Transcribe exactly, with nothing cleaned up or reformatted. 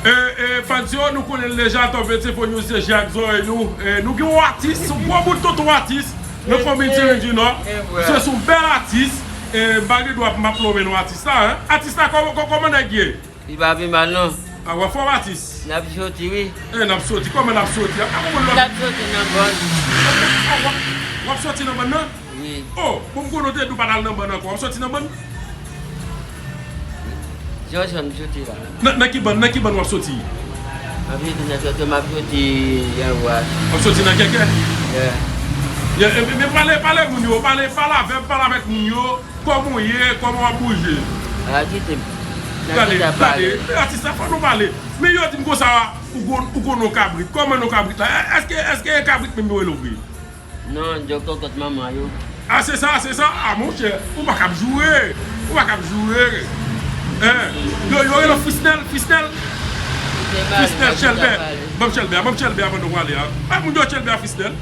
E, e, fans yo, nou konnen l deja, Top vingt Info News se je ak zòrèy nou. E, nou gen yon atis, yon gwo bout tonton atis nan komin Tirenn di Nò. Se yon bèl atis. E, m pa gen dwa pou m ap lonmen non atis la, en. Atis la, kòman, kòman nèg ye? Li pa pi mal, non. A, w ap fòm atis? N ap soti, wi. E, n ap soti. Kòman n ap soti? A, kòman n ap soti nan bòn? W ap, w ap soti nan bòn nan? Wi. O, bon, m konnen w te di w pa t al nan bòn ankò. W ap soti nan bòn? Johnson, m soti la. Nan, nan ki bòn, nan ki bòn w ap soti? M ap soti nan kèkè, m ap soti anwa. W ap soti nan kèkè? Yeah. Yeah, e, men pale, pale moun yo, pale, pale avè m, pale avèk moun yo. Kòman w ye? Kòman w ap bouje? A, kite m. Gade, gade, atis la, fò nou pale. Men yo di m konsa, ou gon, ou gon non kabrit. Kòman non kabrit la? Èske, èske e kabrit menm yo rele w vre? Non, djòk kòkòt manman yo. A, se sa, se sa? A, monchè, ou pa kab joure. Ou pa kab joure. Hein? Yo, yo rele w Frisnèl, Frisnèl? Frisnèl, chèlbè. Ban m chèlbè a, ban m chèlbè a pandan w prale a. Bay moun yo chèlbè a, Frisnèl.